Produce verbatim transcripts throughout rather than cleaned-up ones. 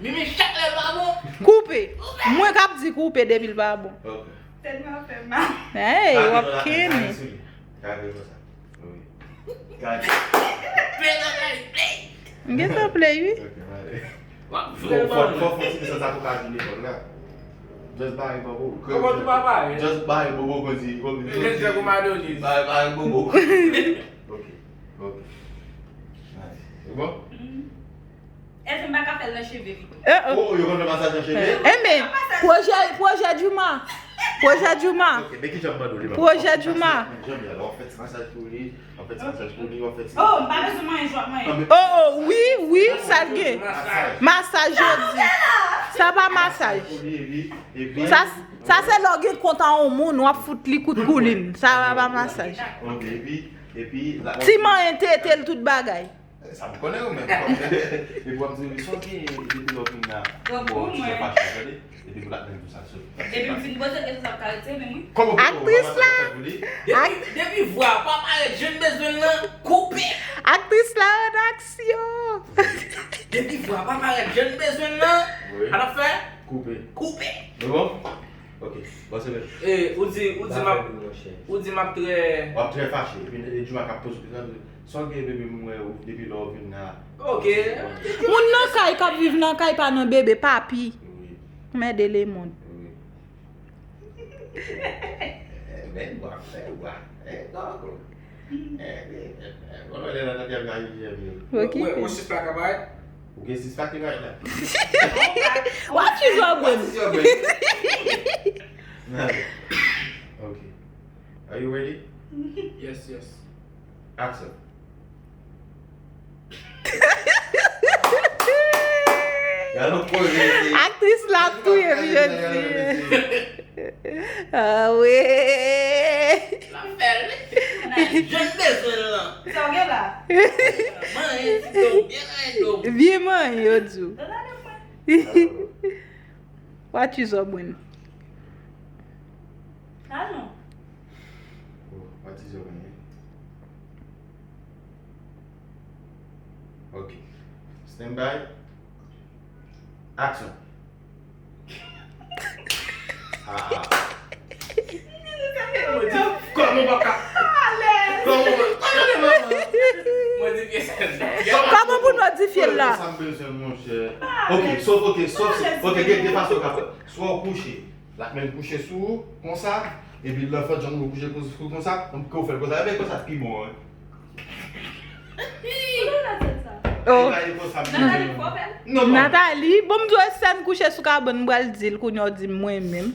Mimi, chak lè l pa bon. Koupe. Mwen k ap di koupe depi l pa bon. Ok. Tèt mwen ap fè mal. Hey, w ap Gade kenbe. sou li. Gade konsa. Wi. Gade. Play nan kay, play. M gen tan play, wi. Ok, male. W ap Fò vrèman. fò fò ti desann sa pou ka di lekòl la. Just bay bobo. Kòman tou papa ye? Just bay bobo konsi konsi. Mwen jwe kou Madonis. Bay bay bobo. Ok. Ok. Nice. Se bon? Èske m pa ka fè l nan cheve pito? Uh-oh. Oh, yo konn fè masaj nan cheve? Enben, pwojè pwojè Juma. Pwojè Juma. Ok, men ki jan m mande w li. Pwojè Juma. Jan m ye la, w ap fè ti masaj pou li, w ap fè ti masaj pou li, w ap fè ti Oh, m pa bezwen mwen jwa mwen. Non, men Oh, oh, wi, wi, sa l gen. Masaj. Masaj jodi. Sa pa masaj. Pou li, epi, epi. Sa, sa se lè w gen kont a yon moun, w ap fout li kout koulin. Sa pa masaj. Ok, epi, epi. La, Ti manyen tete l tout bagay. Sa m konnen ou menm. Epi w ap di, sa w gen depi lè w vin la. Donk, Bon, pou ti mwen. Fache, gade. Epi pou l ap menm pou sa sou. Epi m fin poze kesyon sa ap ka retire menm wi. Kòman pou Aktris la. Pou li? Depi, depi vwa papa rèd jan bezwen lan, koupe. Aktris la an aksyon. Depi vwa papa rèd jan bezwen lan, Wi. Sa n ap fè? Koupe. Koupe. Nou bon? Ok. Bon, se mèt. E, ou di, ou di m ap, ou di m ap trè. W ap trè fache. Epi e Juma k ap poze w kesyon. Sa w gen bebe m wè ou depi lè w vin la. Ok. Moun nan kay k ap viv nan kay pa nan bebe, papi. Wi. Mède lemonn. Wi. Eh, men bwa, men bwa. Eh, non. Eh, eh, eh, bon, lè nan tèt la, li jèm yo. Ok. Ou sis pa ka bay? Ou gen sis pa ki bay la. What is your brain? Nan. Ok. Are you ready? Yes, yes. Action. Gade yon koze. Aktris la ap touye m jodi. Ah wi. La fè l. Jan bezwen lan. Sa w gen la? Manyen ti do, byen manyen do. Byen manyen yo di w. Donade mwen. What is your brain? Alon. Oh, what is your name? Ok. Stand by. Action. Ah, ah. Kòman w pa ka? Kòman w pa ka? Modifye sèn. Kòman pou nou modifye l la? Sa m bezwen, monchè. Ok, sof, ok, sof, ok, gen de fason w ka fè. Swa w kouche, l ap menm kouche sou ou, konsa, epi lanfan janm ou kouche sou ou konsa, ke w fè l konsa, ebyen konsa pi bon, wi. Ou nan tèt sa. Oh. Li pa gen konsa, Nan la li fò fè l. Non, non. Nathalie, bon m di w sèn kouche sou kabann, m pral di l kounye a w di m mwen menm.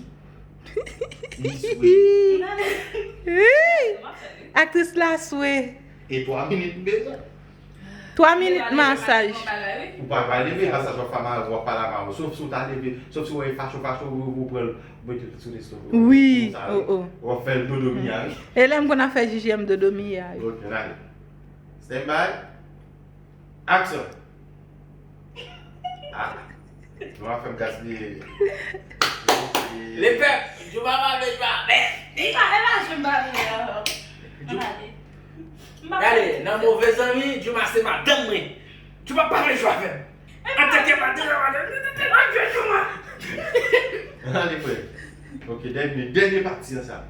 Li swe. Nan la. Wi. Aktris la swe. E twa minit m bezwen. Twa minit masaj. Ou pa ka leve, masaj w ap fè mal, w ap pale mal. Sof si w ta leve, sof si w wè fache, fache, ou, ou pran l, mete l sou lestomak. Wi, Konsa, oh, oh. W ap fè l dodo miya, wi. E lè m konn ap fè J J M dodo miya, wi. Ok, n ale. Stand by. Action. Ah. Nou ap fè m gaspiye. Lepèp, Djouba pa vle jwe avè. Li pa, e pa jwe m pa vle avè w. Ann ale. M pa Gade, nan move zanmi, Djouba se madanm mwen. Djouba pa vle jwe avè m. Antanke madanm, madanm, madanm, madanm, jwe Djouba. Ann ale, frè. Ok, dènye, dènye pati an sa.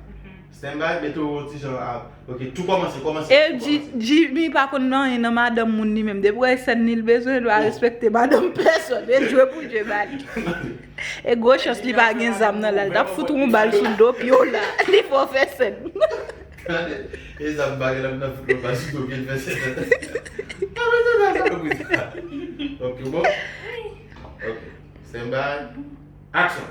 Stand by, mete w yon ti jan a. Ok, tou kòmanse, kòmanse. E Ji- Jimmy pa konn anyen nan madanm moun li menm. Depi w wè sèn li l bezwen, li pa respekte madanm pèsòn. E jwe pou jwe ba li. E gwo chans li pa gen zam nan la. Li t ap fout yon bal sou do pye w la. Li fè w fè sèn. Gade, e zam bagay la nan fout yon bal sou do pye l fè sèn. Ok, bon. Ok, stand by. Action.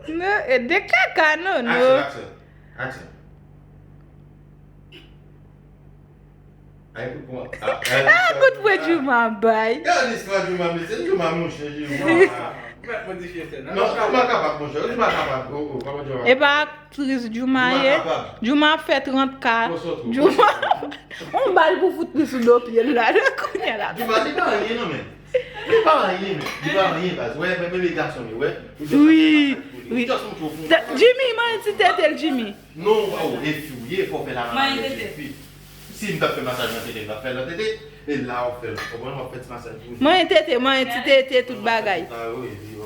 Non, e de kaka, non, Action, non. Action. Action. Ay, kout pwen. Ah, kout pwen Djouba bay. Gade istwa Djouba, mesye. Djouba, monchè, Djouba. Mèt modifye sèn nan. Non, Djouba kapab, monchè. Djouba kapab. Oh, oh, kòman Djouba? E pa aktris Djouba Djouba ye. kapab. Djouba ap fè trant ka. Konsantre w. Djouba. On bal pou fout li sou do pye l la. Kounye a la. Djouba, li pa anyen, non, men. Li pa anyen, men. Li pa anyen, baz. Wè, men, men, gason, men, wè. Wi, wi. Just montre w pou Da- Jimmy, manyen ti tete l, Jimmy. Non, oh, e fi w ye, fò w fè la Manyen manyen tete. fi. Si m t ap fè masaj nan tete, m t ap fè l nan tete. E la w fè l. Konprann, w ap fè ti masaj pou li. Manyen tete, manyen ti tete, tout bagay.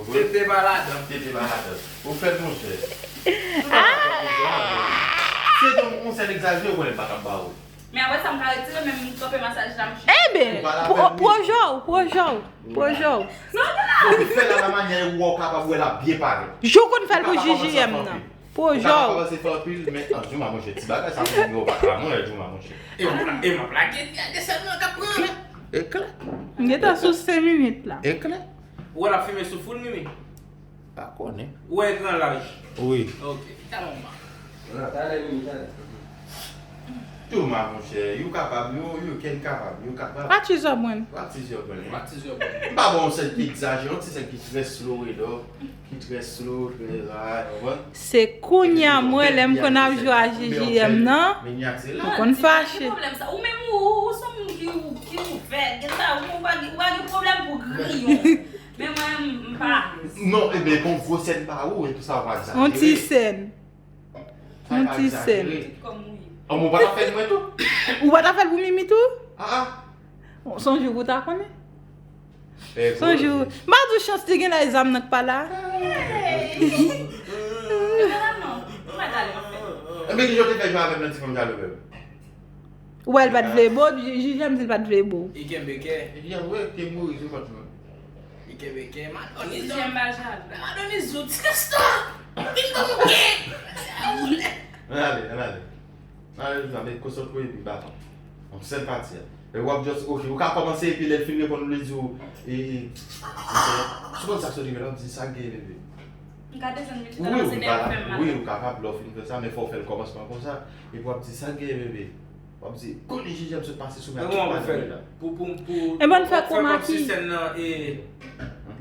Tete pa ladan. Tete pa ladan. Ou fè l, monchè. Se yon, yon sèl egzajere, ou konnen m pa kab ba ou. Men apre sa, m ka retire, men m kanpe masaj la, m chita. Enben, pwojè w, pwojè w, pwojè w. Ou fè la nan manyè ou wè w kapab wè l ap byen parèt. Jan w konn fè l pou J J M nan. Pwojè w. Ou kapab kòmanse fè anpil, men an Jouma, monchè, ti bagay sa pou mwen yo pa ka, mwen, Jouma, monchè. E m ap la-, e m ap lage, gade sèlman k ap pran. E klè. M gentan sou senk minit la. E klè. Ou wè l ap fimen sou foul, Mimi? Pa konnen. Ou wè ekran laj? Wi. Ok. Talè m ba. Talè, Mimi, talè. Jouma, monchè, you kapab, you, you can kapab, you kapab. What is your brain? What is your brain? What is your brain? M pa bon, yon sèl ki egzajere, yon ti sèl ki trè slow, edò, ki trè slow, trè ray, ou konprann? Se kounye a, mwen, lè m konn ap jwe a J J M nan, m konn fache. Ou menm, ou, ou, ou se yon moun ki, ki ouvè, gen sa, ou pa gen, ou pa gen pwoblèm pou griyon. Men mwen, m pa. Non, ebyen, bon, gwo sèn ba ou, epi sa, w pa egzajere. Yon ti sèn. Yon ti sèn. An, ou pa ta fè l mwen tou? Ou pa ta fè l pou Mimi tou? Ah, ah. Sonje ou ta konnen. Sonje ou. M pa di w chans li gen la e zam nan k pa la. Ebyen, ki jan w te fè jwe avè m nan ti fanm jalo menm? Ou wè l pa t vle bo, J J M di l pa t vle bo. Li kenbe kè. J J M wè ke Moris ou kont mwen. Li kenbe kè, Madonis. J J M pa jalou. Madonis, ti gaston. Vin nan mouke. Ann ale, ann ale. Ann ale, ann ale, konsantre w epi ba m yon sèl pati a. E w ap just, ok, ou ka kòmanse epi lè l fin reponn ou, li di w, e, e, ou konn sa k sot rive la, w ap di sa k gen, bebe. M ka desann, m ka kòmanse depi fè m mal. Wi, ou kapab, lè w fin fè sa, men fò w fè l kòmansman konsa. Epi w ap di sa k gen, bebe. W ap di, konnen J J M sot pase sou mwen ak tout bagay la. Pou, pou, pou, e bon, fè pou fè kòmsi sèn nan, e,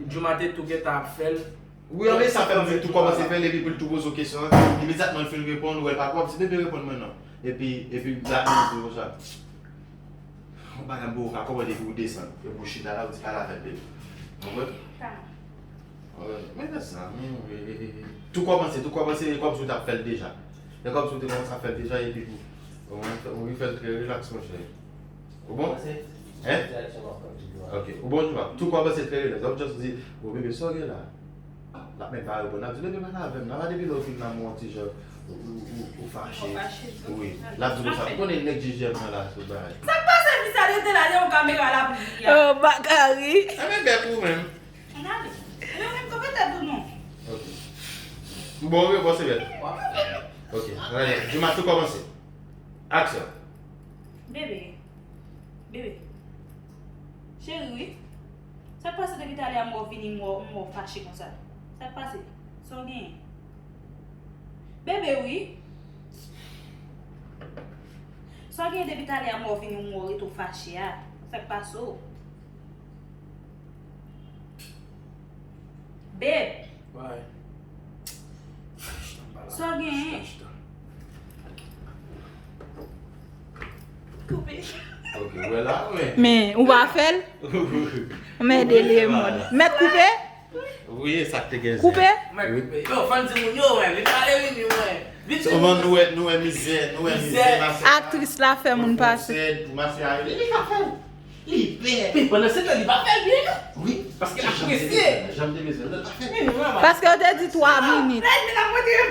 Jouma te tou gentan ap fè l. Wi, anben sa fè m di tou kòmanse fè l, epi pou l tou poze w kesyon an, imedyatman l fin reponn, ou wè l pa kwè, w ap di, bebe, reponn mwen non. Epi, epi, la, li di w sa. Yon bagay m ba w ka kòmande pou w desann. Epi w chita la, w di, pale avè l, bebe. Ou konprann? Ou konprann? Men fè sa, men, e, e, e, tou kòmanse, tou kòmanse, e kòmsi w t ap fè l deja. E kòmsi w te kòmanse ap fè l deja, epi pou, ou, ou refè l trè rilaks, monchè. Ou bon? Hein? Ok. Ou bon, Jouma? Tou kòmanse trè rilaks. W ap just di, bon, bebe, sa w gen la? L ap menm pa reponn. L ap di, bebe, pale avè m. L ap depi lè w fin la, mwen yon ti jan, ou, ou, ou, ou fache. Ou fache, ok. Wi. L ap di konsa, ou konnen nèg J J M nan la, sou bagay. Sa k pase, fi sa rete la, yon kamera la pou li a. Oh, Bakari. Enben, bèk ou menm. Ann ale. Ann ale, kanpe tèt ou non. Ok. Bon, wi, bon, se bèk. Ok, ann ale. Jouma, tou kòmanse. Aksyon. Bebe. Bebe. Cheri, wi. Sa k pase depi talè a m wè w vini, m wè w, m wè w fache konsa? Sa k pase? Sa w genyen? Bebe, wi. Sa w genyen depi talè a m wè w vini, m wè w rete w fache a? Sa k pase w? Babe. Why? Sa w genyen? Koupe. Ok, ou wè la, men. Men, ou pa fè l? Mède Lemond. Mèt koupe? Wi, sa k te gen zen. Koupe? Mèt koupe. Yo, fò n di moun yo, wè. Vin pale, vin, wè. Vin di moun. Kòman nou wè, nou wè mizè, nou wè mizè, mizè. Aktris la fè moun pase. Pou masè a rive, li ka fè l. Li pè. Men pandan se tan, li pa fè l byen, non. Wi. Paske l ap prese. Jan m te bezwen l, l pa fè l. Men nou, mama. Paske yo te di twa minit. Rèd, men ap montre.